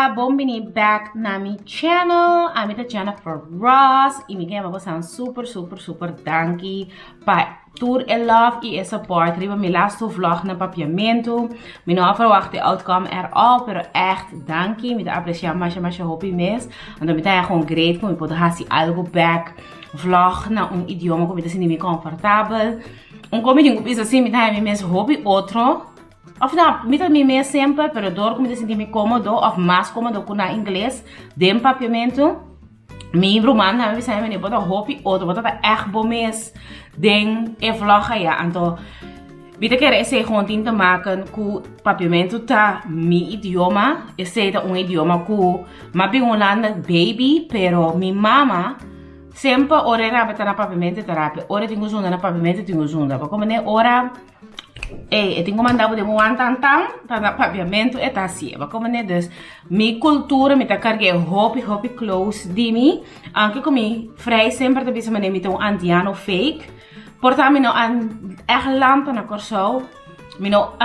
amiga, bon bini back na mi channel. Ami ta Jennifer Ross y mi ke yama bosan super super super danki pa tur e love y e support riba mi laatste vlog na Papiamento. Mi no a verwacht e outcome at all, pero echt danki. Mi ta aprecia masha masha hopi mes. Anto mi ta haya gewoon great ku mi por hasi algo back vlog na un idioma ku mi ta sinti mi comfortabel. Un kon mi tin ku bisa si mi ta haya mi mes hopi otro. Of no, mi ta mi mes semper, pero door ku mi ta sinti mi komodo of mas komodo ku na ingles den papiamentu, mi ruman tambe bisa mi, bo ta hopi otro, bo ta ta ègt bo mes den e vlog aya. Anto mi ta kere esei gewoon tin te maken ku papiamentu ta mi idioma, esei ta un idioma ku m'a bin Hulanda baby, pero mi mama semper ora e rabia ta na papiamentu e ta rabia, ora e tin ku zunda na papiamentu e tin ku zunda. Bo komprende? Ora. Ey, e tin ku manda bo den un wantantan, pa na papiamentu e ta hasié. Bo komprende? Dus, mi kultura mi ta karg'é hopi hopi close di mi, aunke ku mi vrij semper ta bisa manera mi ta un antiano fake, por ta mi no a ègt lanta na Kòrsou, mi no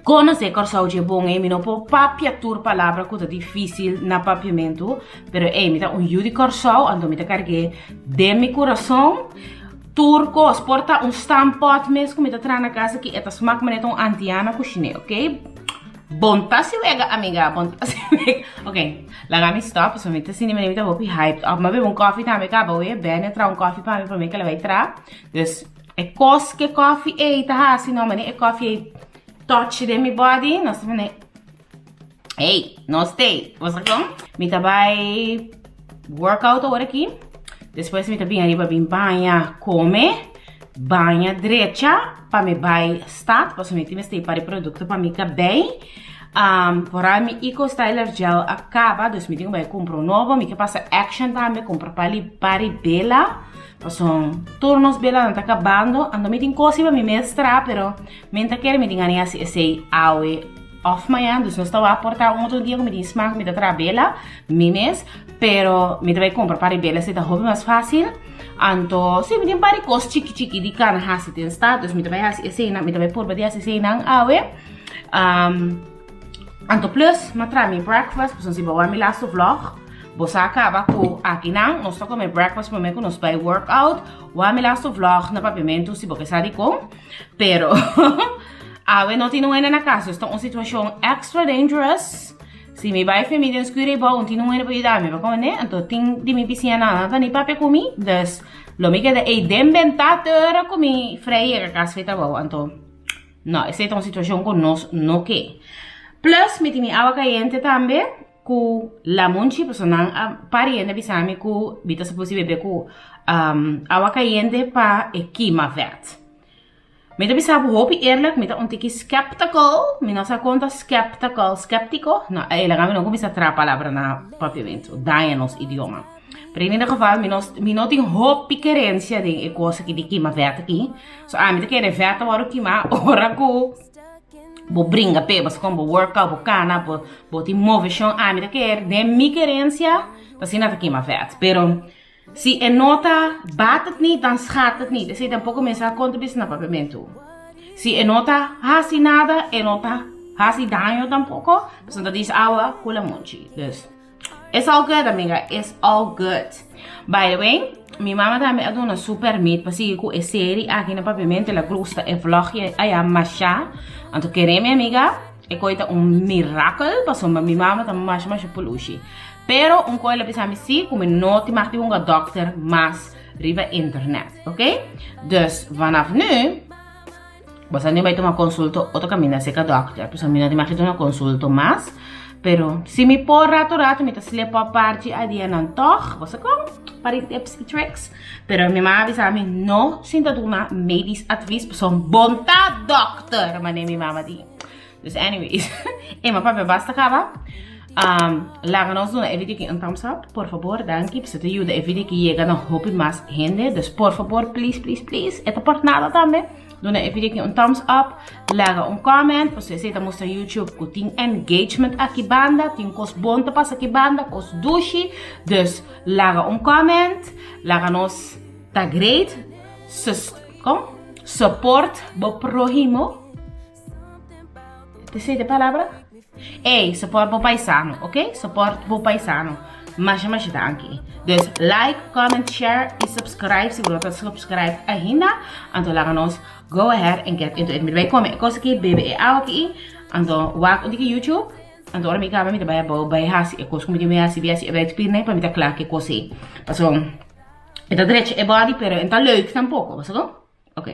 konosé Kòrsou dje bon ei, mi no por papia tur palabra ku ta difísil na papiamentu, pero ey, mi ta un yu di Kòrsou, anto mi ta karg'é den mi kurason. Tur kos, por ta un stampot mes ku mi ta traha na kas aki, e ta smak manera ta un antiana kushiné, ok? Bon ta si wega, amiga, bon ta si wega. Ok, laga mi stop, pasobra mi ta sinti manera mi ta hopi hyped up. Mi a bebe un kofi tambe kaba oe, Benny a traha un kofi pa mi prome ku el a bai traha. Dus, e kos ku e kofi ei ta hasi no, manera e kofi ei touch den mi body, nos ta manera, Hey, no stay. Bo sa kon? Mi ta bai workout awor aki. Despues mi ta bin ariba bin baña, kome, baña drecha pa mi bai stad. Pasobra mi tin mester pari produkto pa mi kabei. Um, vooral mi Eco Styler gel a kaba, dus mi tin ku bai kumpra un nobo. Mi ke pasa Action tambe, kumpra pali pari bela. Pasobra tur nos belanan ta kabando. Anto mi tin kos riba mi mes tra, pero mi no ta kere mi tin gana di hasi esei awe. Of mañan, dus nos ta wak por ta un otro dia ku mi tin smak mi ta traha bela mi mes, pero mi ta bai kumpra par di bela si ta hopi mas fásil. Anto si mi tin par di kos chiki chiki di kana hasi den stad, dus mi ta bai hasi eseinan, mi ta bai purba di hasi eseinan awe. Anto plus mi a traha mi breakfast, pasobra si bo wak mi lastu vlog, bo sa kaba ku akinan nos ta kome breakfast prome ku nos bai workout. Wak mi lastu vlog na papiamentu si bo ke sa dikon. Pero awe no tin un hende na cas, dus ta un situacion extra dangerous. Si mi bai fe mi den scure y bou, un tin un hende pa yuda mi, pa comprende? Anto tin di mi bisiñanan nan ta ni papia cu mi, dus lo mi keda ey den benta te ora cu mi frei yega cas fe trabou. Anto no, esey ta un situacion cu nos no ke. Plus mi tin mi awa cayente tambe cu lamunchi, pasobra nan a pariente a bisa mi cu mi ta suposi bebe cu awa cayente pa e kima vet. Mi ta bisa bo hopi eerlijk, mi ta un tiki skeptical, mi no sa kon ta skeptical, skeptico? No, ey laga mi no kuminsa traha palabra na papiamentu, daña nos idioma. Pero in ieder geval, mi no, mi no tin hopi kerensia den e kos aki di kima vet aki. So ami ta kere vet ta wòrdu kima ora ku bo bringa p'e, bo sa kon bo workout, bo kana, bo, bo tin moveshon. Ami ta kere, den mi kerensia, ta asina ta kima vet. Pero. Si e no ta baat het niet, dan schaadt het niet. Esei tampoco mi sa kon ta bisa na papiamentu. Si e no ta hasi nada, e no ta hasi daño tampoco. Pasobra ta dis awa ku lamunchi. Dus, it's all good amiga, it's all good. By the way, mi mama tambe a duna su permit pa sigui ku e seri aki na papiamentu. El a gusta e vlog aya masha. Anto kere mi amiga, e koi ta un mirakel, pasobra mi mama ta masha masha pulushi. Pero un koe lo bisa mi si ku mi no tin mag di hunga dokter mas riba internet, ok? Dus vanaf nu, bo sa nu bai tuma konsulto otro kaminda serka dokter, pasobra mi no tin mag di tuma konsulto mas. Pero si mi por rato rato mi ta slip op parchi a dianan tog, bo sa kon? Par di tips i tricks. Pero mi mama a bisa mi no sinta duna medisch advies, pasobra bon ta dokter, manera mi mama di. Dus anyways, e ma papia basta kaba. Um, laga nos duna e video ki un thumbs up, por favor, danki. Pasobra ta yuda e video ki yega na hopi mas hende. Dus por favor, please, please, please. E ta por nada tambe. Duna e video ki un thumbs up. Laga un comment, pasobra esei ta mustra YouTube ku tin engagement aki banda, tin kos bon ta pasa aki banda, kos dushi. Dus laga un comment, laga nos ta great. Sus, kon? Support bo prohimo. Te sei de palabra? Ey, support bo paisano, ok? Support bo paisano. Masha masha danki. Dus like, comment, share y subscribe si bo no ta subscribe ainda. Anto laga nos go ahead and get into it. Mi ta bai come e cos aki, bebe e awa aki, anto wak un tiki YouTube. Anto ora mi caba mi ta bai abou bai haci e cos cu mi tin bai haci, bai haci e bai spirne pa mi ta cla cu e cos ey. Paso e ta drecha e body pero e no ta leuk tampoco, paso con? Ok.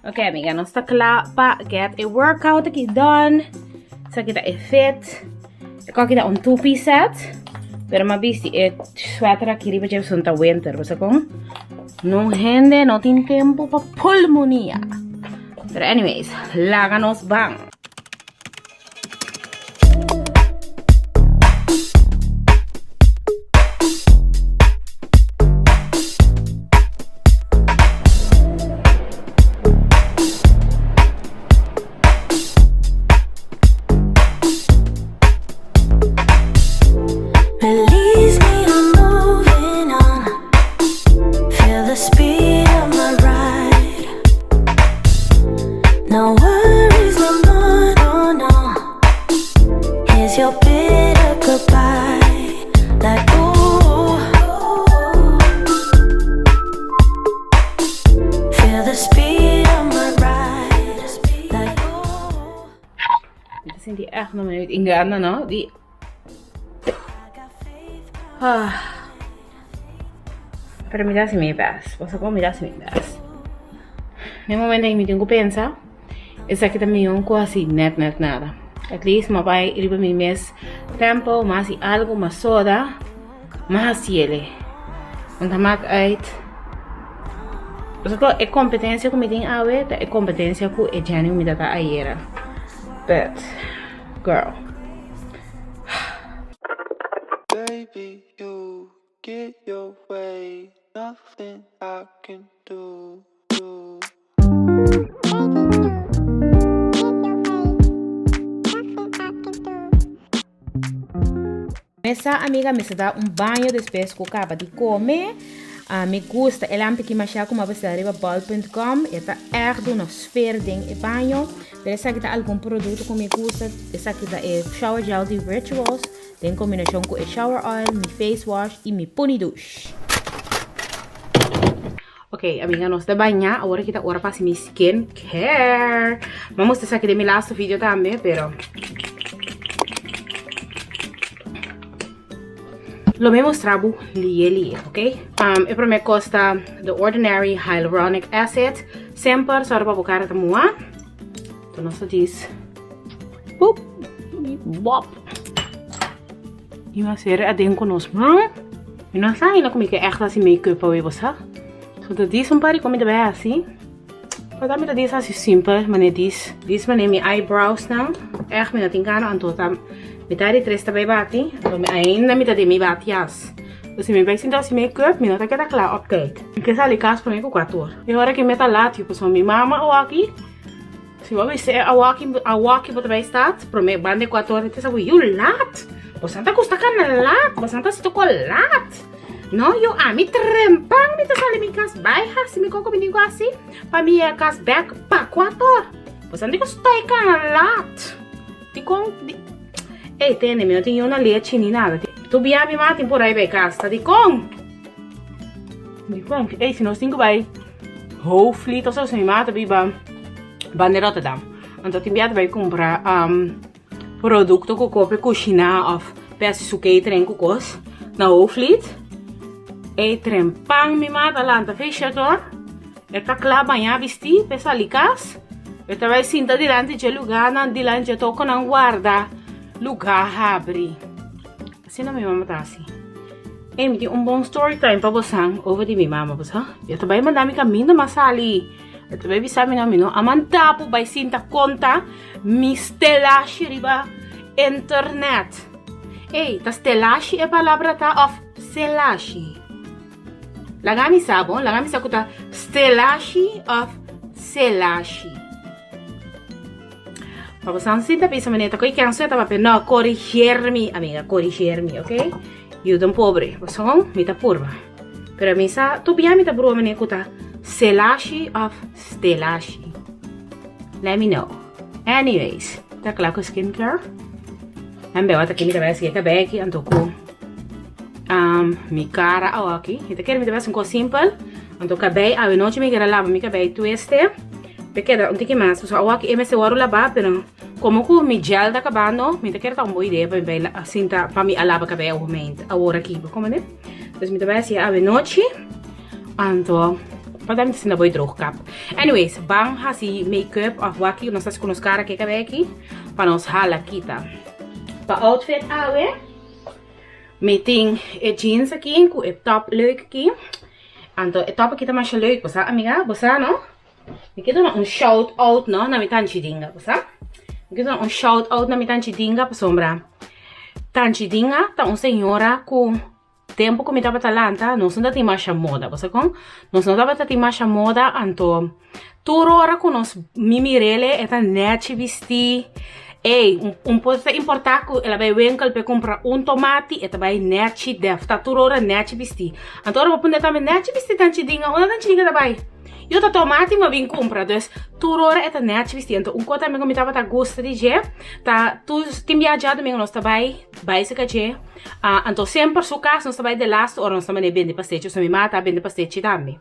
Ok amiga, nos ta kla pa get e workout aki done. Esaki ta e fit. E koki ta un two piece set. Pero ma bisti e sweater aki riba dje pasobra ta winter. Bo sa kon? No hende no tin tempo pa pulmonia. Pero anyways, laga nos ban. Mi ta sinti echt no minuut ingana no di ah. Pero mi ta hasi mi best. Bo sa kon mi ta hasi mi best. Na e momento ei mi tin ku pensa esaki ta mihó ku hasi nèt nèt nada. At least mi a bai riba mi mes tempo, mi a hasi algu, mi a soda, mi a hasi ele. No ta mak uit. Bo sa kon e kompetensia ku mi tin awe ta e kompetensia ku e Jenny ku mi ta ta ayera. But girl. Baby you get your way nothing I can do do. Mesa amiga mester da un baño despues cu caba di come. Ah, mi gusta e lampi ki masha cu mi a bestel riba bol.com. E ta erg duna sfeer den e baño. Pero esaki ta algun producto cu mi gusta. Esaki ta e shower gel di Rituals den combinacion cu e shower oil, mi face wash y mi pony douche. Ok, amiga, nos ta baña. Awor aki ta ora pa haci mi skin care. Mi a mustra esaki den mi laatste video tambe, pero... Lo mi mustra bo lie lie, ok? Um, e prome cos ta The Ordinary Hyaluronic Acid. Semper sòru pa bo cara ta mua. Enton nos ta dis... Boop! Bop! I a sere aden ku nos man. Mi no sa ainda ku mi ke ègt hasi make-up awe bo sa. So ta dis un par di ku mi ta bai hasi. Por ta mi ta dis hasi simpel manera dis. Dis manera mi eyebrows nan. Ègt mi no tin gana anto ta mitar di tres ta bai bati. Anto mi ainda mi ta den mi batias. So si mi bai sinta hasi make-up mi no ta keda kla op tijd. Mi ke sali kas prome ku kuater or. E ora ke mi ta lat yu pasobra mi mama awaki. Si bo bisa e awaki awaki bo ta bai stad prome banda e kuater ora ta bisa bo yu lat bosan ta gusta kana lat bosan ta hasi toko lat no yu ami trempan mi ta sali mi kas bai hasi mi koko mi tin ku hasi pa mi yega kas bek pa kuater bosan tin ku stoi kana lat dikon ey tende mi no tin yu na lechi ni nada tur bia mi mama tin por ai bai kas ta dikon dikon ey si nos tin ku bai. Hoofdvliet of zo, mi mama ta biba banda di Rotterdam. Anto tin bia ta bai kumpra produkto ku kope kushiná of pa hasi su catering ku kos na Hoofdvliet. E trempan mi mama ta lanta fecha tor, e ta kla bañá bistí pa e sali kas. E ta bai sinta dilanti dje lugánan, dilanti dje tokonan warda lugá habri. Asina mi mama ta hasi. Ey, mi tin un bon story time pa bosan over di mi mama, bo sa. E ta bai manda mi kaminda mas sali. E ta bai bisa mi no, mi no a manda bo bai sinta konta mi stelashi riba internet. Ey, ta stelashi e palabra ta of selashi? Laga mi sa bon, laga mi sa ku ta stelashi of selashi. Pa bo san sinta bisa manera ta koe kenso e ta papia no corrigeer mi amiga corrigeer mi ok yu ta un pobre pasobra mi ta purba pero mi sa tur bia mi ta broma manera ku ta selashi of stelashi let me know anyways ta kla ku skincare. Hembe wata ki mi ta bai hasi e kabei aki anto ku mi kara awaki. Mi ta kere mi ta bai hasi un kos simpel. Anto kabei awe nochi mi kere laba mi kabei twiste. Pe keda un tiki mas. Pasobra awaki e mester wòrdu labá pero komo ku mi gel ta kabando mi ta kere ta un bon idea pa mi bai sinta pa mi a laba kabei awor aki. Bo komprende? Dus mi ta bai hasi awe nochi. Anto pa ta mi ta sinta bo e droog kap. Anyways, ban hasi make-up of wak nos ta hasi ku nos kara ke kabei aki pa nos hala kita. Pa outfit awe mi tin e jeans aki ku e top leuk aki. Anto e top aki ta masha leuk, bo sa amiga? Bo sa no? Mi ke duna un shout out no na mi tanchi Dinga, bo sa? Mi ke duna un shout out na mi tanchi Dinga pasobra tanchi Dinga ta un señora ku Tempu ku mi tabata lanta nos no ta tin masha moda, bo sa kon? Nos no tabata tin masha moda, anto tur ora ku nos mi mir'el e ta nèchi bistí. Ey, un por ta importá ku el a bai winkel p'e kumpra un tomati, e ta bai nèchi dèfta tur ora nèchi bistí. Anto ora bo puntra tambe nèchi bistí tanchi dinga, unda tanchi dinga ta bai? Yo ta tomati mi a bin kumpra, dus tur ora e ta nèchi bistí. Anto un kos tambe ku mi tabata gusta di dje ta tur tin bia djadumingu nos ta bai bai serka dje. Anto semper su cas nos ta bai de laatste ora nos ta manda e bende pastechi pasobra mi mama ta bende pastechi tambe.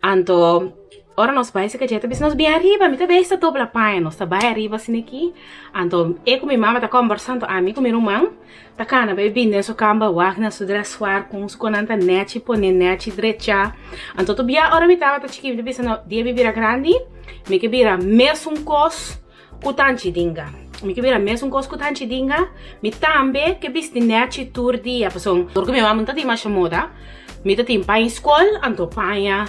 Anto ora nos bai serka dje ta bisa nos bin ariba mi ta bes ta dobla paña nos ta bai ariba asina aki anto e ku mi mama ta kombersa anto ami ku mi ruman ta kana bai bin den su kamba wak na su dreswar kon su konan ta nechi pone nechi drecha anto tur bia ora mi tabata chikito mi ta bisa no dia mi bira grandi mi ke bira mesun kos Ku tanchi dinga. Mi ke bira mesun kos ku tanchi dinga. Mi tambe ke bisti nèchi tur dia. Pasobra dor ku mi mama no ta tin masha moda, mi ta tin paña skol, anto paña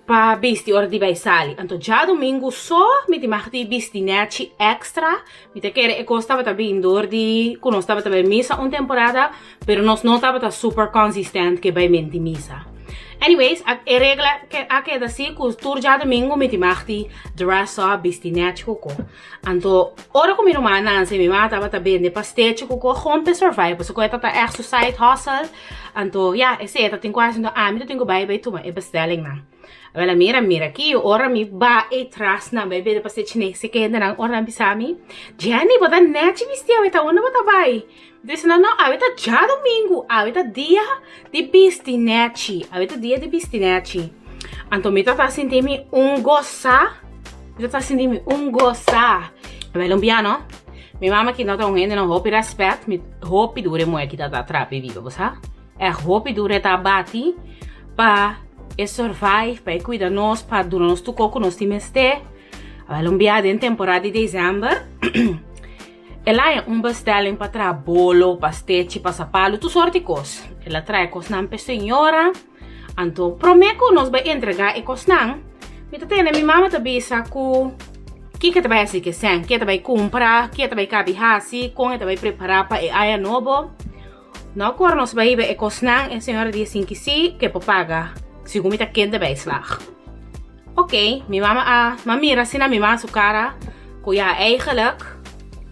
pa bisti ora di bai sali. Anto djadumingu so mi tin mag di bisti nèchi èkstra. Mi ta kere e kos tabata bin dor di ku nos tabata bai misa un temporada, pero nos no tabata super konsistent ke bai menti misa. Anyways, e regla a keda si ku tur djadumingu mi tin mag di dress up, bisti nèchi ku ko. Anto, ora ku mi ruman Nancy, mi mama tabata bende pastechi ku ko, gewoon p'e survive, pasobra ku e tabata ègt su side hustle. Anto, ya, esei e tatin ku hasi, anto ami tatin ku bai bai tuma e bestellingnan. Awel a mira, mira aki, ora mi ba e trasnan bai bende pastechi n'e sekendenan, ora nan bisa mi, Jenny, bo ta nèchi bisti awe, ta unda bo ta bai? Dice nan, no, awe ta djadumingu, awe ta dia di bisti nechi, awe ta dia di bisti nechi. Anto mi tata sinti mi un gosa, mi tata sinti mi un gosa. Wel un bia no, mi mama ki no ta un hende no hopi respet, mi hopi dure muhe ki tata trapi biba, bo sa? Echt hopi dure ta bati pa e survive, pa e cuida nos, pa duna nos tur kos ku nos tin mester. Wel un bia den temporada di december. El a haña un bestelling pa traha bolo, pastechi, pasapalu, tur sort di kos. El a traha e kosnan p'e señora. Anto promé ku nos bai entregá e kosnan, mi ta tende mi mama ta bisa ku kiko e ta bai hasi ku e sèn, ke e ta bai kumpra, ke e ta bai kabi hasi, kon e ta bai prepará pa e aña nobo. No ku ora nos bai hiba e kosnan, e señora di sin ki si ku e por paga segun mi ta kende bijslag. Ok, mi mama a m'a mira asina mi mama su kara ku ya eigenlijk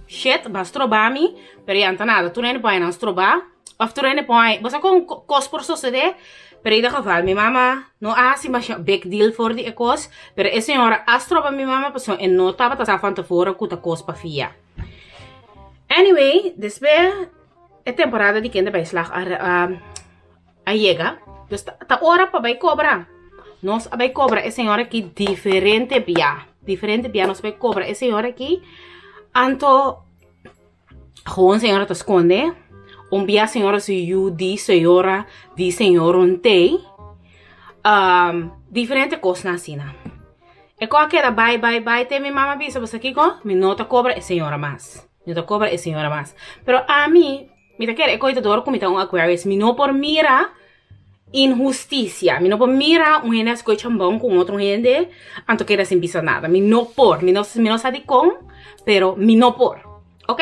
shit ba stroba mi, pero ya no ta nada, tur hende por haña nan stroba of tur hende por haña, bo sa kon kos por sosode, pero in ieder geval mi mama no a hasi masha big deal for di e kos, pero e señora a stroba mi mama pasobra e no tabata sa van tevoren ku ta kos pa fia. Anyway, despues E temporada di kende bai slag a yega, dus ta ora pa bai kobra. Nos a bai kobra e señor aki diferente bia, diferente bia nos a bai kobra e señor aki. Anto gewoon señora ta skonde, un bia señora su yu di señora di señor un tei, diferente kosnan asina. E kos a keda bai bai bai te mi mama bisa, bo sa kiko? Mi no ta kobra e señora mas. Mi no ta cobra e señora mas. Pero ami, mi ta kere e coitador cu mi ta un Aquarius. Mi no por mira inhusticia. Mi no por mira un hende a scoge chambon cu un otro hende, anto keda sin bisa nada. Mi no por. Mi no, mi no sa dicon, pero mi no por. Ok?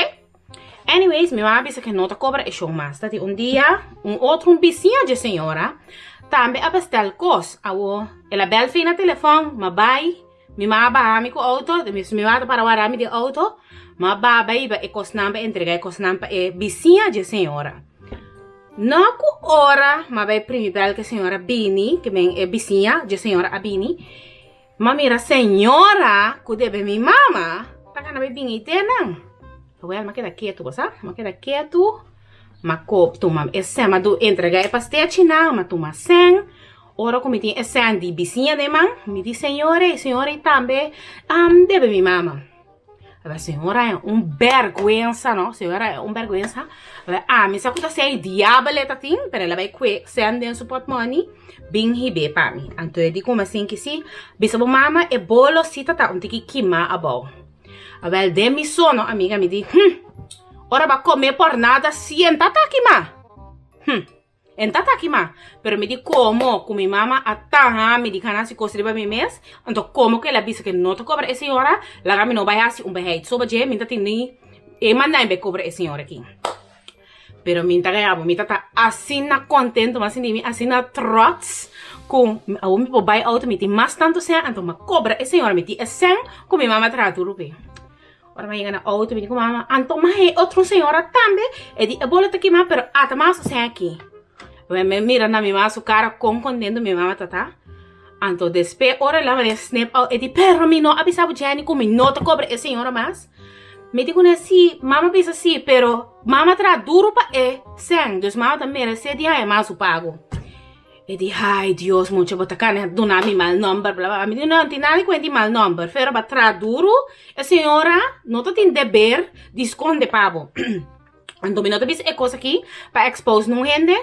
Anyways, mi mama a bisa ke no ta cobra e shon mas. Ta di un dia, un otro, un bisiña dje señora, tambe a bestel cos. Awo, el a bel fi na telefon, ma bay. Mi mama baha mi ku outo, mi mama ta para wara mi den outo, ma baba iba e kosnan pa entrega e kosnan pa e bisiña dje señora. No ku ora ma bai primi bel ke señora bini, ke men e bisiña dje señora a bini, ma mira señora ku debe mi mama ta kana bai bini te nan. Wel, m'a keda ketu, bo sa? M'a keda ketu, m'a kop tuma e sèn, m'a du entregá e pastechinan, m'a tuma sèn. Ora ku mi tin e sèn di bisiña den man, mi di señor ei, señor ei tambe debe mi mama. Awel señora e un bèrgwensa no, señora e un bèrgwensa. Awel ami sa ku ta sei diabel e ta tin, pero el a bai kue sèn den su pòtmòni bin hib'é pa mi. Anto e di ku mi asin ki si, bisa bo mama e bolo si ta ta un tiki kimá abou. Awel den mi sono amiga mi di, hm, ora bo a kome por nada si e ta ta kimá. Hm. E ta ta kima. Pero mi di komo ku mi mama a taha mi di gana hasi kos riba mi mes, anto komo ku el a bisa ku e no ta kobra e señora, laga mi no bai hasi un beheit soba dje, mi ta tin ni e manda bai kobra e señora aki. Pero mi ta gaya bo, mi ta ta asina kontento, mi a sinti mi asina trots ku awor mi por bai outo, mi tin mas tantu sèn, anto mi a kobra e señora, mi tin e sèn ku mi mama a traha duru p'e. Ora mi a yega na auto mi di ku mama, anto ma e otro señora tambe, e di e bolo ta kima pero ata mas su sen aki. Mi mi mira na mi mama su kara kon kontento mi mama ta ta. Anto despe ora el a wene snip out e di pero mi no a bisa bo Jenny ku mi no ta kobra e señora mas. Mi di kuné si, mama bisa si pero mama traha duru pa e sen dus mama ta merese di haña mas su pago. E di, Ai Dios, mucha bo ta kane duna mi mal nomber, bla bla. Mi di, no, no tin nada di kuenta di mal nomber. Pero bo a traha duru, e señora no ta tin deber di skonde pa bo. Anto mi no ta bisa e kos aki pa expose nun hende.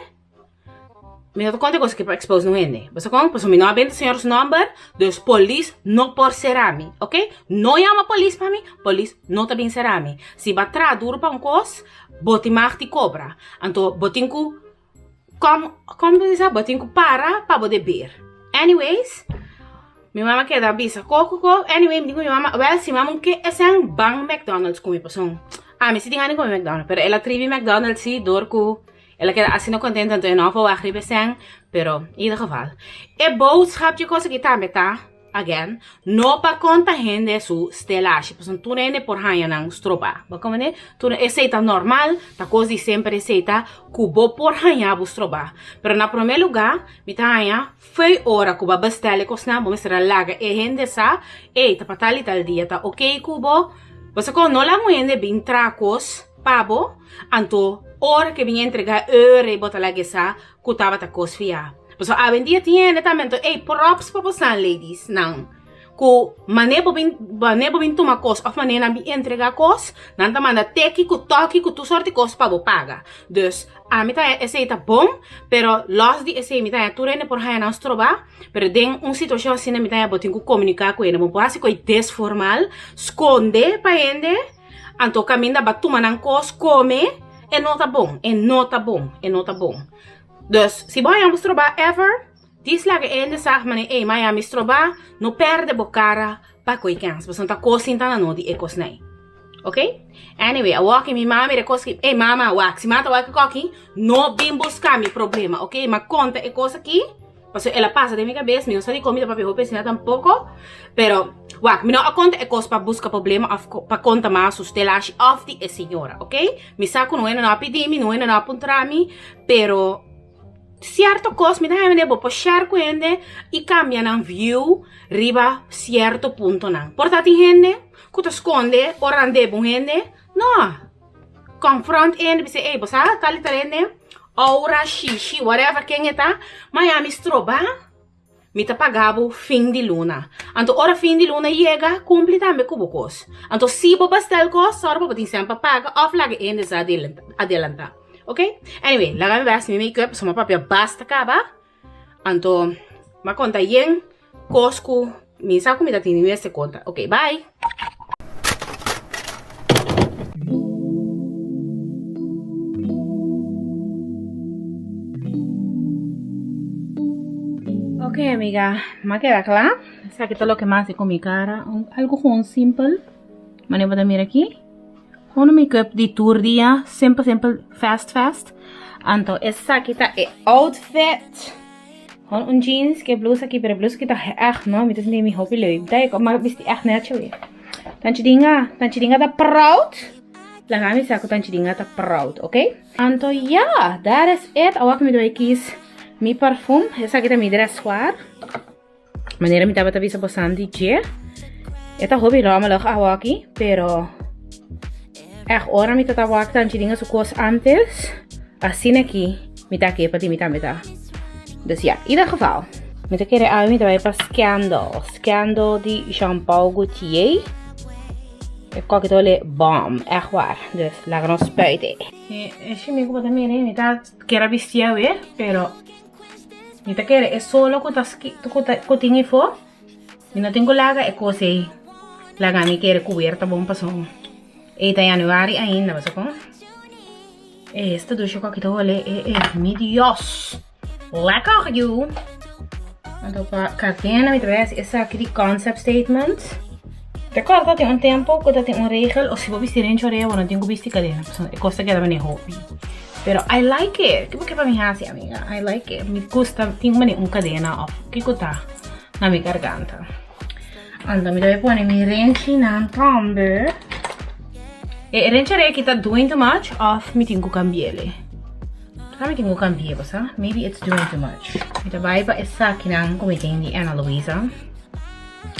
Mi no ta konta e kos aki pa expose nun hende. Bo sa kon? Pasobra mi no a benta señora su nomber, dus polis no por sera mi, ok? No yama polis pa mi, polis no ta bin sera mi. Si bo a traha duru pa un kos, bo tin mag di kobra. Anto bo tin ku Kom kom ta bisa bo tin ku para pa bo deber. Anyways, mi mama keda bisa koko ko. Anyway, mi di ku mi mama, well, si mama un ke esen ban McDonald's ku mi pason. Ami si tin gana di kome McDonald's, pero el a tribi McDonald's si dor ku el a keda asina kontento anto e no a por wak riba esen, pero in ieder geval. E boodschap dje kos aki tambe ta. Again, no pa konta hende su stelashi, pasobra tur hende por haña nan strobá. Bo komprendé? Tur esei ta normal, ta kos di semper esei ta ku bo por haña bo strobá. Pero na promé lugá, mi ta haña fo'i ora ku bo a bestèl e kosnan, bo mester a laga e hende sa, ey, ta pa tal i tal dia, ta okey ku bo. Bo sa kon? No laga un hende bin traha kos pa bo, anto ora ke bin entregá e ora ei bo ta laga e sa ku tabata kos fiá. Pasobra awendia tin hende tambe anto ey props pa bosan ladies nan ku mane bo bin mane bo bin tuma kos of mane nan bin entrega kos nan ta manda teki ku toki ku tur sort di kos pa bo paga. Dus ami ta haña esey ta bon pero los di esey mi ta haña tur hende por haña nan stroba pero den un situacion asina mi ta haña bo tin ku komunika ku hende bo por hasi koe desformal skonde pa hende anto kaminda ba tuma nan kos kome e no ta bon e no ta bon e no ta bon. Dus, si bo haña bo strobá ever, dis laga e hende sa manera, ey, ma haña mi strobá, no pèrdè bo kara pa koe kèns, pasobra ta kos sinta na no di e kosnan ei. Ok? Anyway, awor ki mi mama mira e kos aki, ey mama, wak, si mama ta wak e koki, no bin buska mi problema, ok? Ma konta e kos aki, pasobra el a pasa den mi kabes, mi no sa dikon mi ta papia hopi asina tampoko, pero, wak, mi no a konta e kos pa buska problema òf pa konta mas su stelashi òf di e señora, ok? Mi sa ku no hende no a pidi mi, no hende no a puntra mi, pero sierto kos mi ta haña bo por share ku hende i kambia nan view riba sierto puntonan. Por ta tin hende ku ta skonde ora nan debe un hende, no, konfront e hende bisa ey bo sa tal i tal hende, oura, shishi, whatever ken e ta, ma ya mi stroba. Mi ta paga bo fin di luna. Anto ora fin di luna yega, kumpli tambe ku bo kos. Anto si bo bastel kos, sòru pa bo tin sèn pa paga òf laga e hende sa adelantá. Ok? Anyway, laga mi bai hasi mi make-up, pasobra mi a papia basta kaba. Anto, mi a konta yen kos ku mi sa ku mi ta tini mester konta. Ok, bai! Ok amiga, m'a keda kla. Esaki ta loke m'a hasi ku mi kara. Algu gewoon simpel. Manera bo ta mira aki. Gewoon un make-up di tur dia. Simpel simpel, fast fast. Anto esaki ta e outfit. Gewoon un jeans ku e blusa aki, pero e blusa aki ta echt no, mi ta sinti mi hopi leuk. Ta e m'a bisti echt nechi awe. Tanchi Dinga, Tanchi Dinga ta proud. Laga mi sa ku Tanchi Dinga ta proud, ok? Anto ya, that is it. Awor ku mi ta bai kies mi parfum. Esaki ta mi dressoir. Manera mi tabata bisa bosan di dje. E ta hopi rommelig awor aki, pero. Echt ora mi ta wak tanchi dinga su kos antes, asina aki mi ta ke pa ti mi tambe ta. Dus ja, ieder geval. Mi ta kere awe mi ta bai pa Scandal. Scandal di Jean Paul Gaultier. E koki ta hole bom, echt waar. Dus laga nos spuiten. E shimi ku bo ta mira mi ta kere bisti awe, pero mi ta kere e solo ku ta ku tin efo. Mi no tin ku laga e kos ei laga mi kere kuberta bon paso ei ta januari ainda paso kon. E esta dusha ku aki ta hole e e mi Dios. Lekker you. Anto pa kadena mi ta bai hasi esaki di concept statement. Te kòrda tin un tempu ku ta tin un regel o si bo bisti renchi orea bo no tin ku bisti kadena pasobra e kos ta keda manera hopi. Pero I like it. Kiko ke pa mi hasi amiga? I like it. Mi gusta tin manera un kadena of kiko ta na mi garganta. Anto mi ta bai pone mi renchinan tambe. E renchi orea aki ta doing too much of mi tin ku kambi'el? Sa mi tin ku kambia bo sa? Maybe it's doing too much. Mi ta bai pa esakinan ku mi tin di Ana Luisa.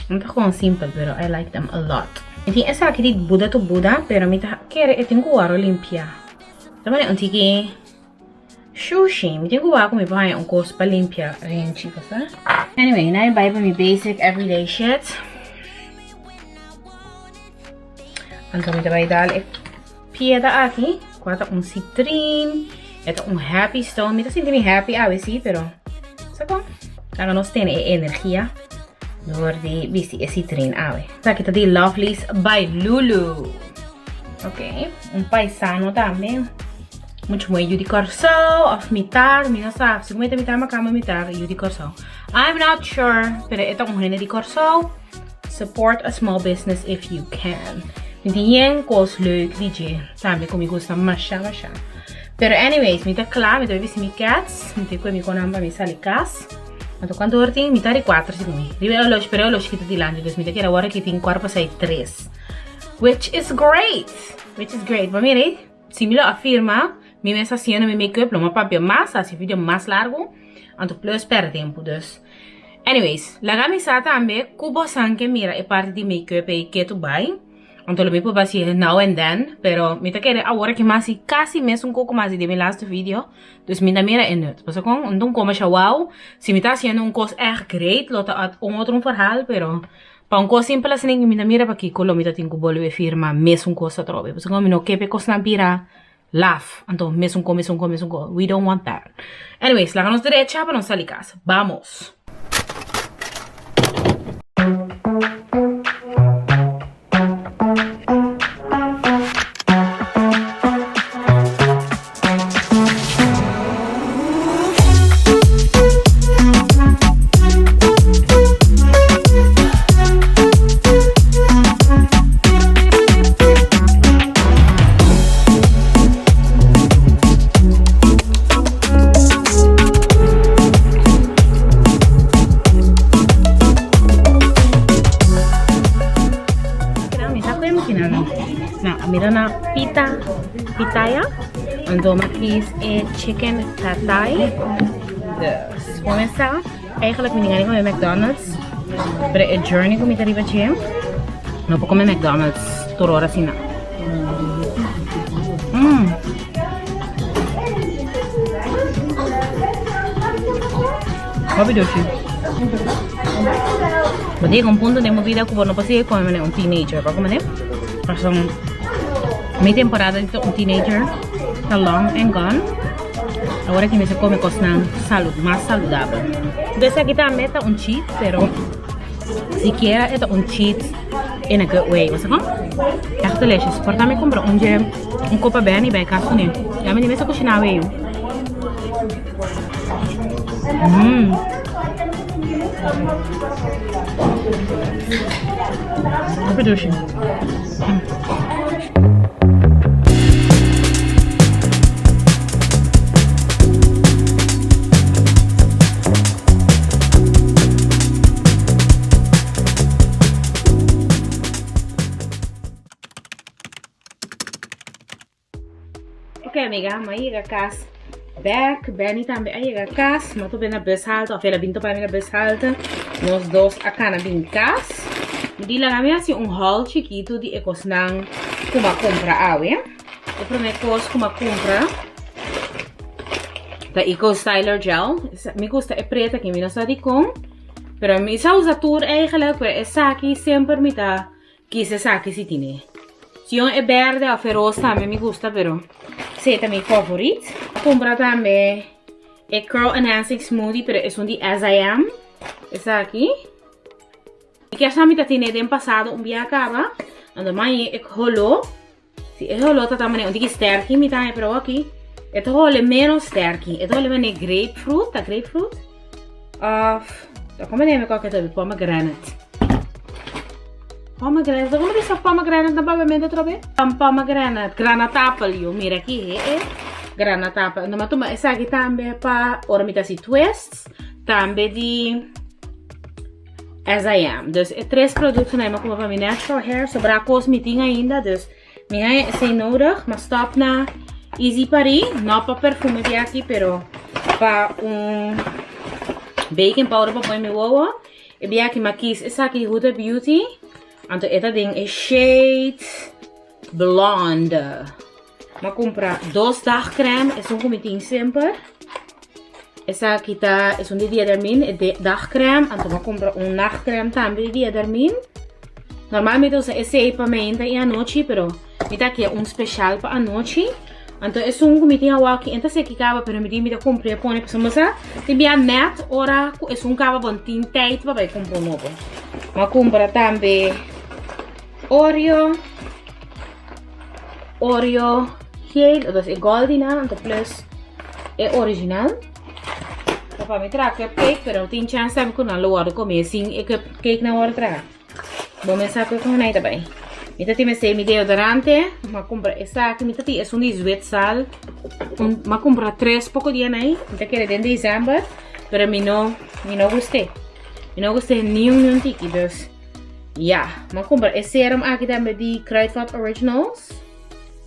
No ta kon simpel pero I like them a lot. Mi tin esaki di Buda to Buda pero mi ta kere e tin ku wòrdu limpia. Ta manera un tiki shushi. Mi tin ku wak ku mi por haña un kos pa limpia renchi bo sa. Anyway, nan mi bai pa mi basic everyday shit. Anto mi ta bai dal e piedra aki, kua ta un citrin, e ta un happy stone. Mi ta sinti mi happy awe si, pero sa kon? Laga nos tene e energia door di bisti e citrin awe. Esaki ta di Lovelies by Lulu. Ok, un paisano tambe. Mucho mooi yu di Kòrsou of mitar, mi no sa. Sigur mi ta mitar makamba mitar yu di Kòrsou. I'm not sure, pero e ta un hende di Kòrsou. Support a small business if you can. Mi tin yen kos leuk di dje tambe ku mi gusta masha masha. Pero anyways, mi ta kla, mi ta bai bisti mi kèts, mi ta kue mi konan pa mi sali kas. Anto kuantu ora tin? Mitar di kuater segun mi. Riba e oloshi, pero e oloshi kita dilanti, dus mi ta kere awor aki tin kuart pasai tres. Which is great! Which is great. Bo mira ei, si mi lo a firma mi mes hasiendo mi make-up, lo mi a papia mas, hasi video mas largu, anto plus perde tempu. Dus. Anyways, laga mi sa tambe ku bosan ke mira e parti di make-up ei ketu bai. Anto lo mi por basi now and then, pero mi ta kere awor aki mas i kasi mesun koko mas di den mi laatste video. Dus mi ta mira e nut. Pasobra kon un ta un koma sha wow, si mi ta hasiendo un kos ègt great lo ta un otro un verhaal, pero pa un kos simpel asina mi ta mira pakiko lo mi ta tin ku bolbe firma mesun kos atrobe. Pasobra kon mi no ke pa e kosnan bira Laf, anto mesun ko, mesun ko, mesun ko. We don't want that. Anyways, laga nos derecha pa nos sali kas. Bamos! Mira na pita, pitaya. Anto mi a kies e chicken pad thai. Dus, comenzá. Eigenlijk mi tin gana di come McDonald's, pero e journey cu mi ta riba dje, no por come McDonald's tur ora asina. Mm. Hopi dushi. Bo ta yega un punto den bo bida cu bo no por sigui come manera un teenager, bo come Pasobra mi temporada di ta un teenager ta long and gone. Awor aki mester come cosnan salud, mas saludabel. Entonces esaki tambe ta un cheat, pero sikiera e ta un cheat in a good way. Bo sa con? Echt delicious. Por ta mi compra un dje, un copa ben y bay cas cune. Ya mi di mester cushina awe yu. Mmm. Hopi dushi. Mm. Ok amiga, mi a yega cas bek, Benny tambe a yega cas, mi a topa na bushalte, of el a bin topa mi na bushalte, nos dos a cana bin cas. Mi di laga mi hasi un haul chikitu di e kosnan ku m'a kumpra awe. E promé kos ku m'a kumpra ta Eco Styler Gel. Mi gusta e pretu aki, mi no sa dikon. Pero mi sa usa tur eigenlijk, pero esaki semper mi ta kis esaki si tine. Si un e berde of e roos tambe mi gusta, pero esei ta mi favorit. Kumpra tambe e Curl Enhancing Smoothie, pero esun di As I Am. Esaki. Mi kier sa mi ta tene den pasado un bia kaba. Anto mai e holo. Si e holo ta ta mane un tiki sterki mi ta pero aki. E ta hole menos sterki. E ta hole mane grapefruit, ta grapefruit? Of ta como neme koke ta pomegranate. Pomegranate, como bisa pomegranate na papiamento otra vez? Pomegranate, granatapel yo mira aki he e granatapel. Anto mi a tuma esaki tambe pa ora mi ta hasi twists, tambe di As I am. Dus e tres productonan mi a cumpra pa mi natural hair. Sobra cos mi tin ainda. Dus mi haña esey nodig. Ma stop na Easy Paris. No pa perfume di aki, pero pa un baking powder pa pone mi wowo. E biaki mi a kies esaki di Huda Beauty. Anto e ta den e shade Blonde. Mi a cumpra dos dagcreme. Esun cu mi tin semper. Esaki ta esun di Diadermin, e dagcreme. Anto mi a cumpra un nachtcreme tambe di Diadermin. Normalmente usa esey pa meinta y anochi, pero mi ta kier un special pa anochi. Anto esun cu mi tin awaki, en ta seki caba, pero mi di mi ta cumpra e pone pasobra mi sa tin bia net ora cu esun caba bon tin tijd pa bay cumpra un nobo. Mi a cumpra tambe Oreo. Oreo geel, dat is e goldinan, anto plus e original. Pa mi traha cupcake, pero tin chance tambe ku nan lo wòrdu komé sin e cupcake nan wòrdu traha. Bo mes sa ku e kon ta bai. Mi ta tin mester mi deodorante, mi a kumpra esaki, mi ta tin esun di Zwitsal. Mi a kumpra tres poko dia nai, mi ta kere den december, pero mi no, mi no gust'é. Mi no gust'é niun niun tiki, dus. Ya, m'a kumpra e serum aki tambe di Kruidvat Originals.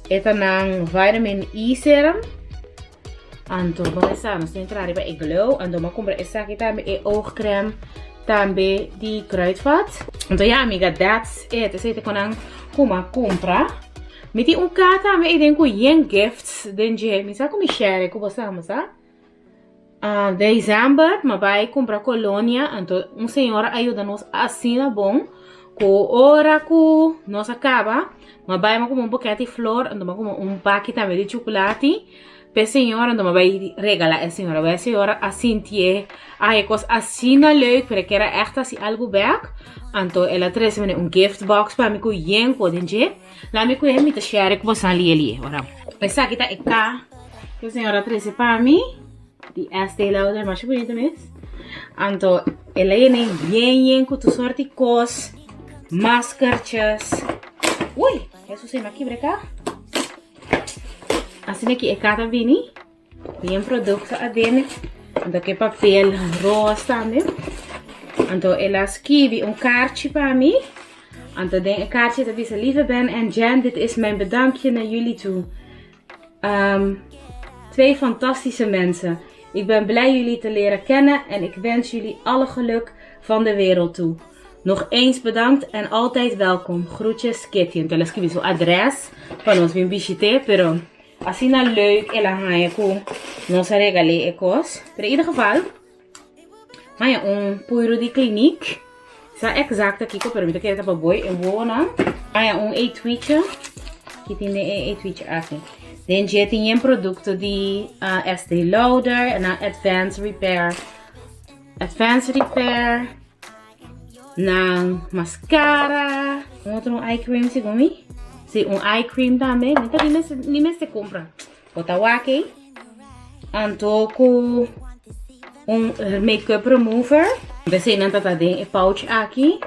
E ta nan vitamin E serum. Anto, bo sa, nos tin entra riba e glow. Anto, m'a kumpra esaki tambe, e oogcreme tambe di Kruidvat. Anto, ya amiga, that's it. Esei ta kon nan ku m'a kumpra. Mi tin un ka tambe ei den ku yen gifts den dje. Mi sa ku mi share ku bo sa, bo sa. December m'a bai cumpra colonia anto un señora a yuda nos asina bon cu ora cu nos a caba m'a bai m'a cumpra un boket di flor anto m'a cumpra un baki tambe di chuculati p'e señora anto m'a bai regala e señora e señora a sintié ay e cos asina leuk pero e kier a echt haci algo bek anto el a trece mene un gift box pa mi cu yen cu den dje. Laat mi kuhe mi ta share ku bosan lie lie ora. Esaki ta e ka ku señora trese pa mi di Estee Lauder masha bunita mes. Anto el a yena yen yen ku tur sorti kos, maskertjes. Uy, Hesus e mi a kibra e ka. Asina ki e ka ta bini. Bien producto aden. Anto ke papel roos tambe. Anto el a skibi un kaartje pa mi. Anto den e kaartje ta bisa, Lieve Ben en Jen, dit is mijn bedankje naar jullie toe. Twee fantastische mensen. Ik ben blij jullie te leren kennen en ik wens jullie alle geluk van de wereld toe. Nog eens bedankt en altijd welkom. Groetjes, Kitty. Anto el a skibi su adres pa nos bin bishite, pero Asina leuk el a haña ku nos a regal'é e kos. Pero in ieder geval, haña un puiru di Clinique. Sa exacto kiko, pero mi ta kere ta pa boi e wowonan. Haña un etuiche. Ki tin den e etuiche aki? Den dje tin yen produkto di Estée Lauder, nan Advanced Repair. Advanced Repair. Nan mascara. Un otro un eye cream segun mi. Si, un eye cream tambe. Mi ta ni mester compra. Bo ta wak ei. Anto ku un makeup remover. Esei nan ta ta den e pouch aki.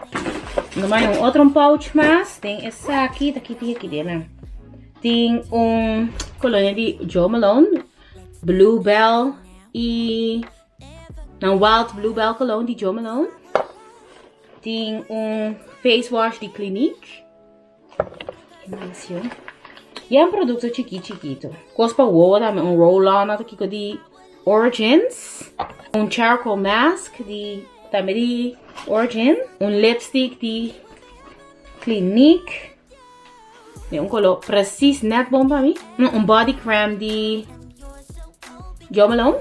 No mai un otro pouch mas. Den esaki. Ta ki tin aki den nan. Tin un colonia di Jo Malone. Bluebell y Nan Wild Bluebell Cologne di Jo Malone. Tin un face wash di Clinique. Y un producto chiki chiquito. Cos pa wowo tambe, un roll-on ota kiko di Origins. Un charcoal mask di tambe di Origins. Un lipstick di. Clinique. Den un color precies net bon pa mi. Un body creme di Jo Malone.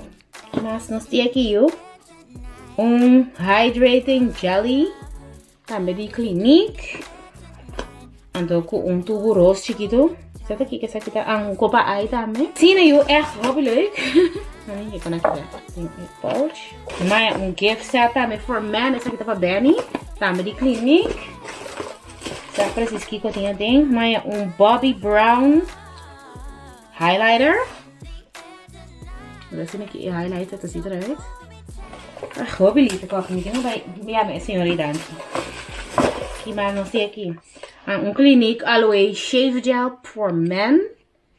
Mas nos tin aki yu. Un hydrating jelly. Tambe di Clinique. Anto ku un tubo roos chikito. Zet aki ke esaki ta ah, un kopa ai tambe. Sina yu echt hopi leuk. Mami, je kan aki den e pouch. Maya un gift set tambe for men. Esaki ta pa Benny. Tambe di Clinique. Sa precies kiko tin aden. Maya un Bobbi Brown highlighter. Wak asina ki e highlighter ta ziet eruit. Ach, hopi lief kok. Mi tin bij ja, mi señora danki. Ki mas nos tin aki? Ah, un Clinique Aloe Shave Gel for Men.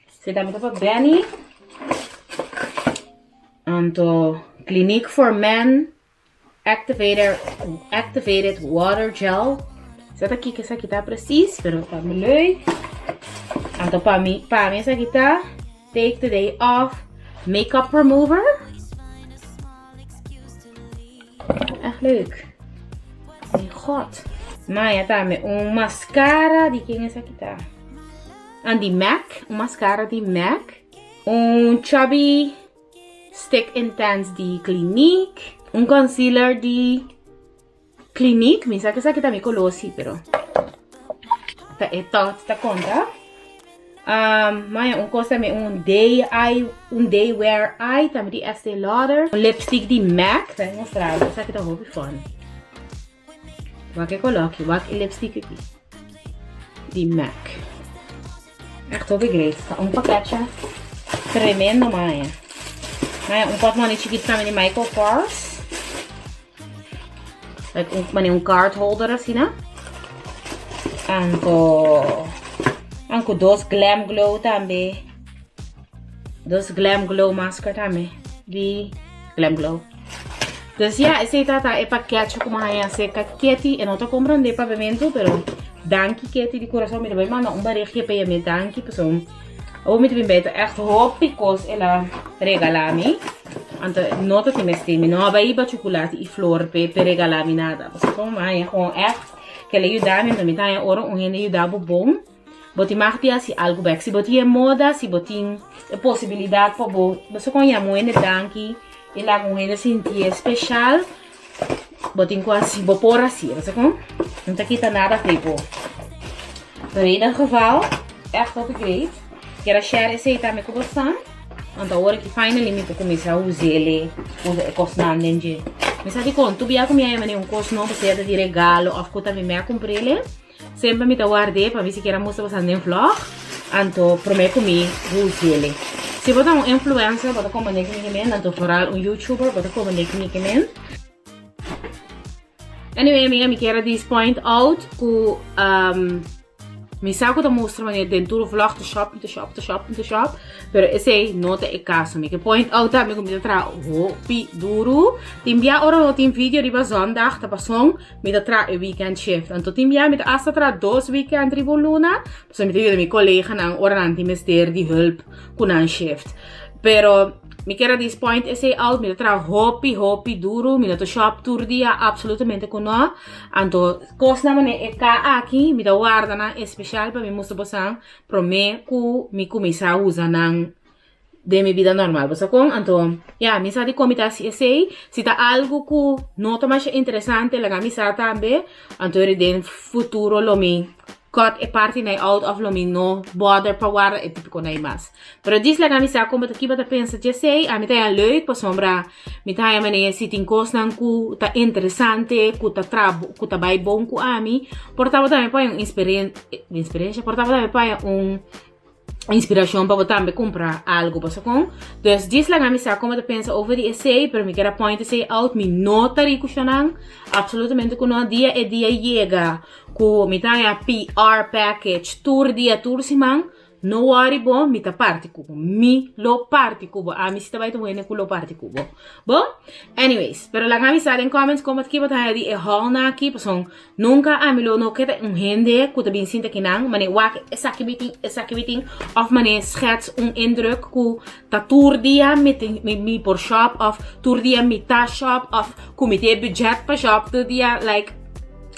Esei tambe ta pa Benny. Anto Clinique for Men Activator, Activated Water Gel. Sa ta kiko esaki ta precies, pero ta leuk. Anto pa mi, pa mi esaki ta Take the Day Off Makeup Remover. Echt leuk. Mijn god. Maya tambe un mascara di ken esaki ta? An di MAC, un mascara di MAC. Un chubby Stick Intense di Clinique. Un concealer di Clinique. Mi sa que esaki ta mi color si, pero ta e tot ta conta. Maya un cosa tambe un day eye, un day wear eye tambe di Estee Lauder. Un lipstick di MAC. Ta mostra bo, esaki ta hopi fun. Wak e color aki, wak e lipstick aki di MAC. Echt hopi great. Ta un pakketje tremendo maya. Maya un portmoney chiquito tambe di Michael Kors. Like un, mane un card holder asina. Anto, anko dos Glam Glow tambe. Dos Glam Glow masker tambe. Di Glam Glow. Dus ja, esei tata e pakketje ku mi haña serka Ketty. E no ta komprondé papiamentu, pero danki Ketty di kurason. Mi ta bai manda un barigia pa yam'é danki pasobra awor mi ta bin bei ta ègt hopi kos el a regalá mi. Anto no ta tin mester, mi no a bai hiba chukulati i flor p'e p'e regalá mi nada. Pasobra mi haña kon ègt ku el a yuda mi, anto mi ta haña ora un hende yuda bo bon. Bo tin mag di hasi algu bek. Si bo tin e moda, si bo tin e posibilidat pa bo, bo sa kon yama un hende danki i laga un hende sintié speshal, bo tin ku hasi, bo por hasi, bo sa kon? No ta kita nada afei bo. Pero in ieder geval, ègt hopi great. Kier a share esei tambe ku bosan. Anto awor ki finally mi por kuminsá us'é, usa e kosnan den dje. Mi sa dikon, tur bia ku mi a yama un kos nobo, sea ta di regalo òf ku ta mi mi a kumpr'é. Semper mi ta ward'é pa mi sikiera mustra boso den vlog, anto promé ku mi huz'é. Si bo ta un influencer bo ta komprendé ki mi ke men, anto foral un youtuber bo ta komprendé ki mi ke men. Anyway amiga mi kier a dis point out ku mi sa ku ta mustra manera den tur vlog ta shop ta shop ta shop ta shop. Pero esei no ta e kaso. Mi ke point out tambe ku mi ta traha hopi duru. Tin bia ora no tin video riba zondag ta pason mi ta traha e weekend shift. Anto tin bia mi ta asta traha dos weekend riba un luna pasobra mi ta yuda mi koleganan ora nan tin mester di hulp ku nan shift. Pero mi kier a dis point esei out, mi ta traha hopi hopi duru. Mi no ta shop tur dia absolutamente ku no. Anto kosnan manera e ka aki mi ta warda nan especial pa mi mustra bosan Promé ku mi kuminsá usa nan den mi bida normal. Bo sa kon? Anto, ya, mi sa dikon mi ta hasi esei. Si ta algu ku no ta masha interesante, laga mi sa tambe. Anto eri den futuro lo mi cut e parti nai out òf lo mi no bother pa warda e tipiko nai mas. Pero djis laga mi sa kon bo ta ki bo ta pensa dje esei. Ami ta haña leuk pasobra Mi ta haña manera si tin kosnan ku ta interesante, ku ta tra ku ta bai bon ku ami, por ta bo tambe por haña un insperensha, por ta bo tambe por haña un inspirashon pa bo tambe kumpra algu, bo sa kon? Dus djis laga mi sa kon bo ta pensa over di esei, pero mi kier a point esei out, mi no ta riku shonnan, absolutamente ku no, dia e dia yega ku mi ta haña PR package tur dia, tur siman, No worry bo, mi ta parti ku bo. Mi lo parti ku bo. Ami si ta bai ta un hende ku lo parti ku bo. Bo? Anyways, pero laga mi sa den comments kon bo ta kiba ta haña di e haul nan aki, pasobra nunka ami lo no ke ta un hende ku ta bin sinta kinan, mane wak esaki mi tin, esaki mi tin, òf mane schets un indruk ku ta tur dia mi tin mi por shop òf tur dia mi ta shop òf ku mi tin e budget pa shop tur dia, like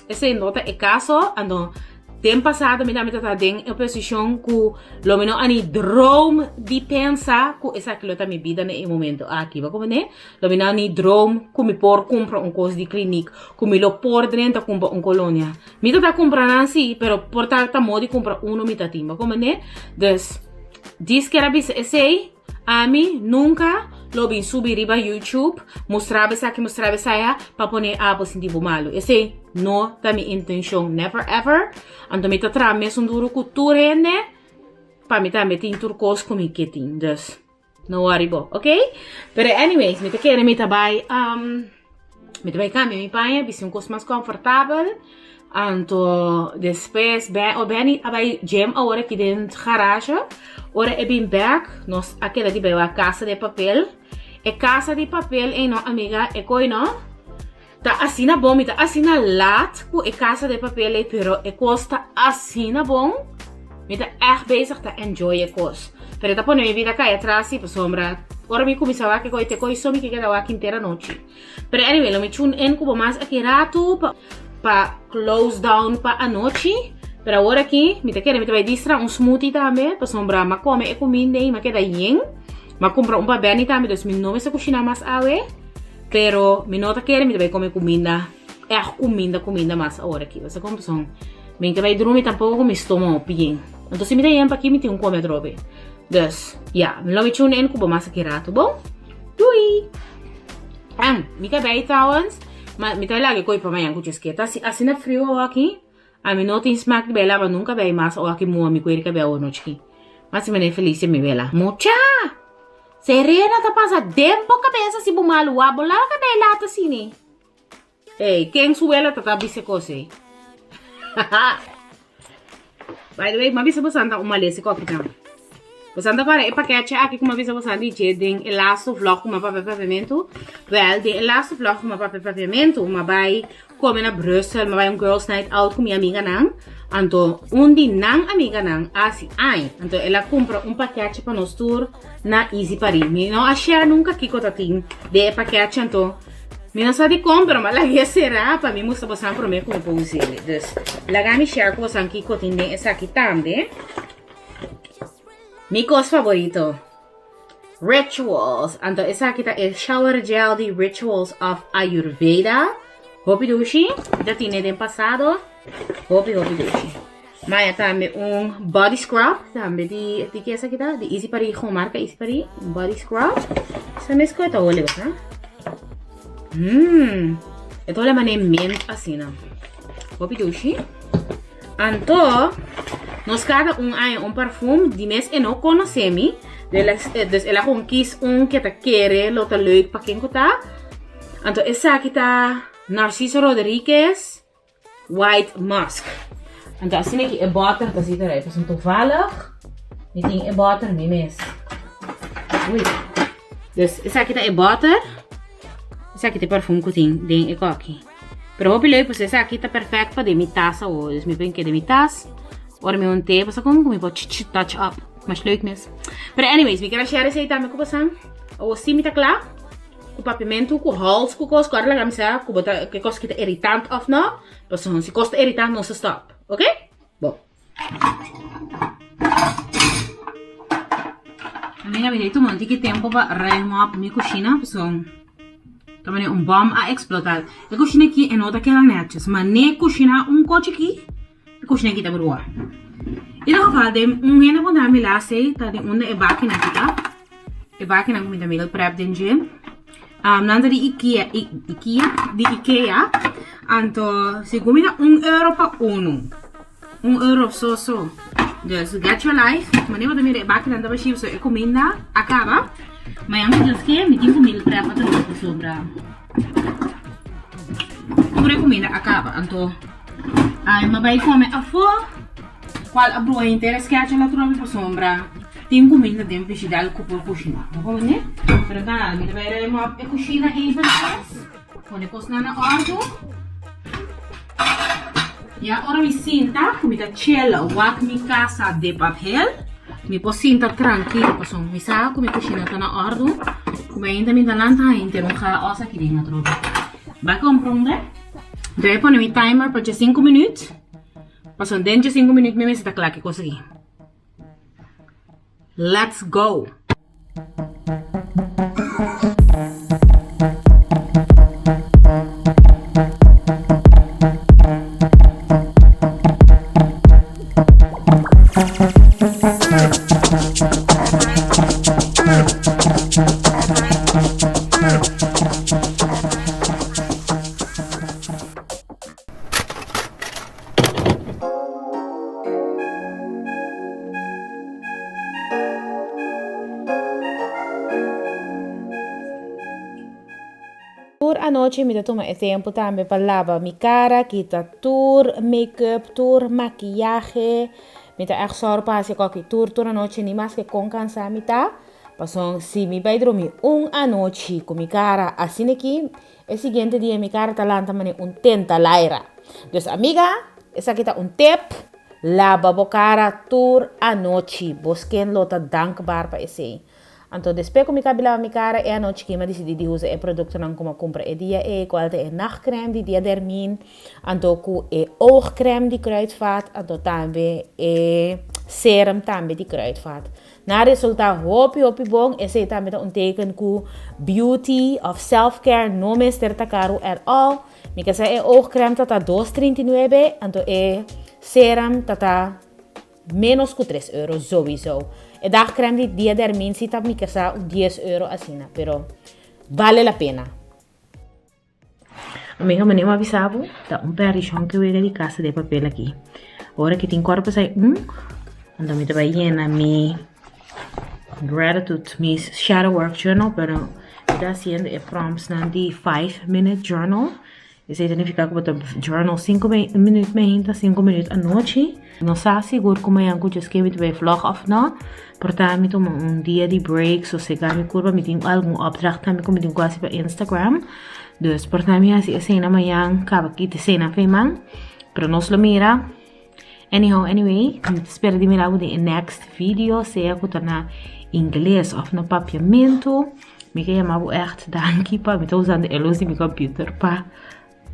esei no ta e kaso, anto. Den pasado mi tambe ta den e posishon ku lo mi no a ni droom di pensa ku esaki lo ta mi bida na e momento aki. Bo komprende? Lo mi no a ni droom ku mi por kumpra un kos di Clinique, ku mi lo por drenta kumpra un kolonia. Mi ta ta kumpra nan si, pero por ta ta modo di kumpra uno mi ta tin. Bo komprende? Dus, dis kier a bisa esei. Ami nunka lo bin subi riba YouTube mustra bo esaki mustra bo esaya pa pone abo sinti bo malu. Esei no ta mi intenshon never ever. Anto mi ta traha mesun duru ku tur hende pa mi tambe tin tur kos ku mi ke tin. Dus no worry bo, ok? Pero anyways mi ta kere mi ta bai mi ta bai kambia mi paña bisti un kos mas komfortabel. Anto despues Ben, oh Benny a bai gym awor aki den garage. Ora e bin bek, nos a keda di bai wak Casa de Papel. E Casa de Papel ei no amiga, e koi no ta asina bon, mi ta asina laat ku e Casa de Papel ei, pero e kos ta asina bon. Mi ta ègt bezig ta enjoy e kos. Pero e ta pone mi bida kai atras si, pasobra ora mi kuminsá wak e koi, te koi so mi ke keda wak henter anochi. Pero anyway, lo mi tune in ku bo mas aki ratu pa pa close down pa anochi. Pero awor aki mi ta kere mi ta bai distra un smoothie tambe pasobra m'a kome e kuminda ei m'a keda yen. M'a kumpra un pa Benny tambe dus mi no mester kushina mas awe. Pero mi no ta kere mi ta bai kome kuminda ègt kuminda kuminda mas awor aki. Bo sa kon pasobra mi no ke bai drumi tampoko ku mi stomo hopi yen. Anto si mi ta yen pa aki mi tin un kome atrobe. Dus ya, mi lo mi tune in ku bo mas aki ratu bon. Doei! En, mi ta bij trouwens, ma mi ta laga koi pa mañan ku chesketa. Si asina frio awaki, ami no tin smak di bij laba nunka bij mas awaki mua mi kueri kabei awo nochi ki. Ma si mane Felicia mi wela. Mucha! Serena ta pasa den bo kabesa si bo malu wak bo laba kabei laat asini. Ey, ken su wela ta ta bisa e kos ey? By the way, m'a bisa bosan ta un malesa ku aki nan. Bosan ta kòrda e pakètje aki ku m'a bisa bosan di dje den e lastu vlog ku m'a papia papiamentu? Wèl, den e lastu vlog ku m'a papia papiamentu, m'a bai kome na Brussel, m'a bai un girls night out ku mi amiganan. Anto, un di nan amiganan a hasi aña. Anto, el a kumpra un pakètje pa nos tur na Easy Paris. Mi no a share nunka kiko ta tin den e pakètje, anto Mi no sa dikon pero mi a laga e será pa mi mustra bosan promé ku mi por us'é. Dus laga mi share ku bosan kiko tin den esaki tambe. Mi kos favorito, Rituals. Anto esaki ta e shower gel di Rituals of Ayurveda. Hopi dushi. Mi ta tine den pasado. Hopi hopi dushi. Maya tambe un body scrub. Tambe di, di ke esaki ta? Di Easy Paris, gewoon marka Easy Paris. Un body scrub. Sa mes ku e ta hole, basta. Mmm. E ta hole mane mint asina. Hopi dushi. Anto, nos kada un aña un parfum. Di mes e no konosé mi. Dus el a gewoon kies un ke ta kere lo ta leuk pa ken ku ta. Anto esaki ta Narciso Rodriguez. White musk. Anto asina ki e boter ta zit eruit. Pasobra toevallig mi tin e boter mi mes. Ui. Dus esaki ta e boter. Esaki ta e parfum ku tin den e koki. Pero hopi leuk pasobra esaki ta perfect pa den mi tas awo. Dus mi por keda den mi tas. Ora mi hunte pasobra kon ku mi por touch up. Mas leuk mes. Pero anyways mi kier a share esei tambe ku bosan. Awo si mi ta kla. Ku papiamentu, ku hals, ku kos, ku ora laga mi sa ku bo ta ke kos ki ta irritant of no, pasobra si kos ta irritant nos ta stop, ok? Bon. Amiga mi ta tuma un tiki tempo pa ruim op mi kushina pasobra ta manera un bom a eksplotá. E kushina aki e no ta keda nètjes, ma ne kushina un kochi aki. E kushina aki ta brua. Ieder geval den un hende ku ta mi las ei ta den unda e bakinan ki ta. E bakinan ku mi ta meal prep den dje. Um, nan ta di Ikea, I, Ikea, di Ikea. Anto, segun mi ta un euro pa unu. Un euro so so. Dus, get your life. Mane bo ta mira e bakinan ta bashí, so e kuminda a kaba. Mañan ku Dios ke, mi tin ku meal prep atrobe pasobra tur e kuminda a kaba. Anto, Ay, m'a bai come afó. Cual a brua henter e sketch la trobe pasobra tin cuminda den frijidal cu por cushina. Bo comprende? Pero ta nada, mi ta bai ruim op e cushina eventjes. Pone cosnan na ordo. Ya ora mi sinta cu mi ta chill wak mi casa de papel, mi por sinta trankilo pasobra mi sa cu mi cushina ta na ordo. Cu mi ainda mi ta lanta henter un chaos aki den atrobe. Bai comprende? Debe pone mi timer pa dje sinku minuut. Pasobra den djesinku minüt mi mester ta kla ku e kos aki. Let's go! Tur anochi mi ta tuma e tempu tambe pa laba mi kara, kita tur make-up, tur makiyahe. Mi ta ègt sòru pa hasi kòki tur tur anochi, ni maske kon kansá mi ta. Pasobra si mi bai drumi un anochi ku mi kara asina aki, E siguiente dia mi cara ta lanta mane un tenta laira. Dus amiga, esaki ta un tip, laba bo cara tur anochi. Bo skin lo ta dankbaar pa esey. Anto despues cu mi cabi laba mi cara e anochi ki mi a dicidi di usa e productonan cu mi a cumpra e dia ey, cual ta e nachtcreme di Diadermine, anto cu e oogcreme di Kruidvat, anto tambe e serum tambe di Kruidvat. Nan a resulta hopi hopi bon, esei tambe ta un teken ku beauty of self care no mester ta karu at all. Mi ke sa e oogcreme ta ta dos trinta i nuebe, anto e serum ta ta menos ku tres euro sowieso. E dagcreme di Diadermine si ta mi ke sa un dies euro asina, pero bale la pena. Amiga, manera mi a bisa bo, ta un perishon ke wega di kasa den papel aki. Ora ki tin kòrp esei un, anto mi ta bai yena mi gratitude, mi shadow work journal, pero mi ta hasiendo e promptsnan di 5 minute journal. Esei ta nifiká ku bo ta journal 5 minüt mainta, 5 minüt anochi. No sa sigur ku mañan ku dje mi ta bai vlog òf no. Por ta mi tuma un dia di break, sosegá mi kurpa. Mi tin algun opdracht tambe ku mi tin ku hasi pa Instagram. Dus por ta mi hasi esei mañan, kaba kita esei na man. Pero nos lo mira. Anyhow, anyway, mi ta spera di mira bo den e next video, sea ku ta na ingles òf na papiamentu. Mi ke yama bo echt danki pa mi ta usando e lus di mi computer pa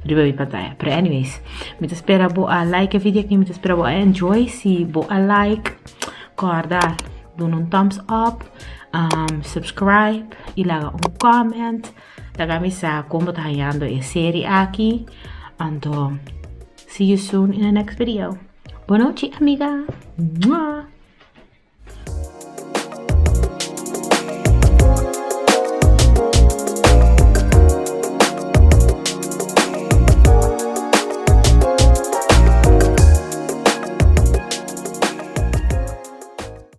riba mi pantaya. Pero anyways, mi ta spera bo a like e video aki, mi ta spera bo a enjoy. Si bo a like, kòrda duna un thumbs up, subscribe i laga un comment. Laga mi sa kon bo ta hañando e serie aki. Anto, see you soon in the next video. Bon nochi, amiga. Mua!